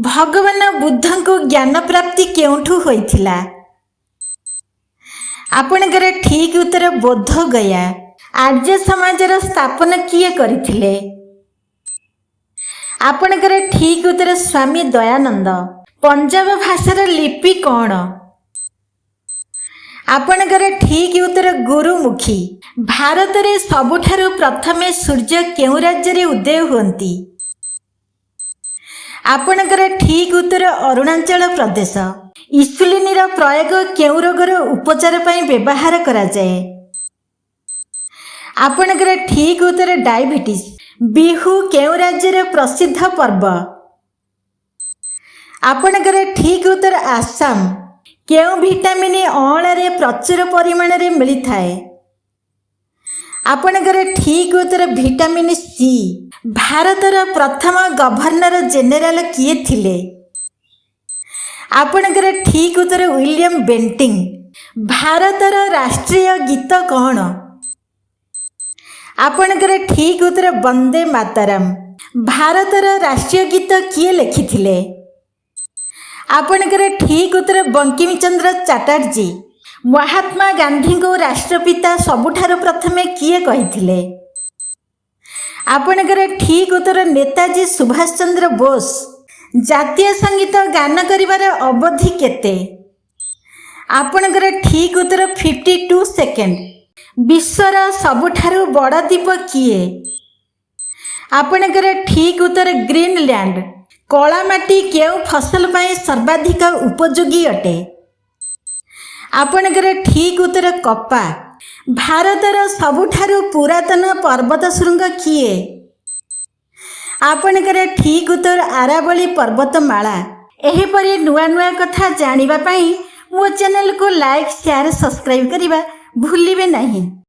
ଭଗବାନ ବୁଦ୍ଧଙ୍କୁ ଜ୍ଞାନ ପ୍ରାପ୍ତି କେଉଁଠୁ ହୋଇଥିଲା? ଆପଣଙ୍କର ଠିକ୍ ଉତ୍ତର ବୋଧଗୟା। ଆର୍ଯ୍ୟ ସମାଜର ସ୍ଥାପନ କିଏ କରିଥିଲେ? ଆପଣଙ୍କର ଠିକ୍ ଉତ୍ତର ସ୍ୱାମୀ ଦୟାନନ୍ଦ। ପଞ୍ଜାବ ଭାଷାର ଲିପି କ'ଣ? ଆପଣଙ୍କର ଠିକ୍ ଉତ୍ତର ଗୁରୁମୁଖୀ। ଭାରତରେ ସବୁଠାରୁ ପ୍ରଥମେ ସୂର୍ଯ୍ୟ କେଉଁ ରାଜ୍ୟରେ ଉଦୟ ହୁଅନ୍ତି? ଆପଣଙ୍କର ଠିକ୍ ଉତ୍ତର ଅରୁଣାଚଳ ପ୍ରଦେଶ। ଇନ୍ସୁଲିନର ପ୍ରୟୋଗ କେଉଁ ରୋଗର ଉପଚାର ପାଇଁ ବ୍ୟବହାର କରାଯାଏ? ଆପଣଙ୍କର ଠିକ୍ ଉତ୍ତର ଡାଇବେଟିସ୍। ବିହୁ କେଉଁ ରାଜ୍ୟର ପ୍ରସିଦ୍ଧ ପର୍ବ? ଆପଣଙ୍କର ଠିକ୍ ଉତ୍ତର ଆସାମ। କେଉଁ ଭିଟାମିନ୍ ଅଁଳାରେ ପ୍ରଚୁର ପରିମାଣରେ ମିଳିଥାଏ? ଆପଣଙ୍କର ଠିକ୍ ଉତ୍ତର ଭିଟାମିନ୍ ସି। ଭାରତର ପ୍ରଥମ ଗଭର୍ଣ୍ଣର ଜେନେରାଲ କିଏ ଥିଲେ? ଆପଣଙ୍କର ଠିକ୍ ଉତ୍ତର ୱିଲିୟମ ବେଣ୍ଟିଂ। ଭାରତର ରାଷ୍ଟ୍ରୀୟ ଗୀତ କ'ଣ? ଆପଣଙ୍କର ଠିକ୍ ଉତ୍ତର ବନ୍ଦେ ମାତରମ୍। ଭାରତର ରାଷ୍ଟ୍ରୀୟ ଗୀତ କିଏ ଲେଖିଥିଲେ? ଆପଣଙ୍କର ଠିକ୍ ଉତ୍ତର ବଙ୍କିମଚନ୍ଦ୍ର ଚାଟାର୍ଜୀ। ମହାତ୍ମା ଗାନ୍ଧୀଙ୍କୁ ରାଷ୍ଟ୍ରପିତା ସବୁଠାରୁ ପ୍ରଥମେ କିଏ କହିଥିଲେ? ଆପଣଙ୍କର ଠିକ୍ ଉତ୍ତର ନେତାଜୀ ସୁଭାଷ ଚନ୍ଦ୍ର ବୋଷ। ଜାତୀୟ ସଙ୍ଗୀତ ଗାନ କରିବାର ଅବଧି କେତେ? ଆପଣଙ୍କର ଠିକ୍ ଉତ୍ତର 52 ସେକେଣ୍ଡ। ବିଶ୍ୱର ସବୁଠାରୁ ବଡ଼ ଦ୍ୱୀପ କିଏ? ଆପଣଙ୍କର ଠିକ୍ ଉତ୍ତର ଗ୍ରୀନଲ୍ୟାଣ୍ଡ। କଳା ମାଟି କେଉଁ ଫସଲ ପାଇଁ ସର୍ବାଧିକ ଉପଯୋଗୀ ଅଟେ? ଆପଣଙ୍କର ଠିକ୍ ଉତ୍ତର କପା। ଭାରତର ସବୁଠାରୁ ପୁରାତନ ପର୍ବତ ଶୃଙ୍ଗ କିଏ? ଆପଣଙ୍କର ଠିକ୍ ଉତ୍ତର ଆରାବଳୀ ପର୍ବତମାଳା। ଏହିପରି ନୂଆ ନୂଆ କଥା ଜାଣିବା ପାଇଁ ମୋ ଚ୍ୟାନେଲକୁ ଲାଇକ୍, ସେୟାର, ସବସ୍କ୍ରାଇବ୍ କରିବା ଭୁଲିବେ ନାହିଁ।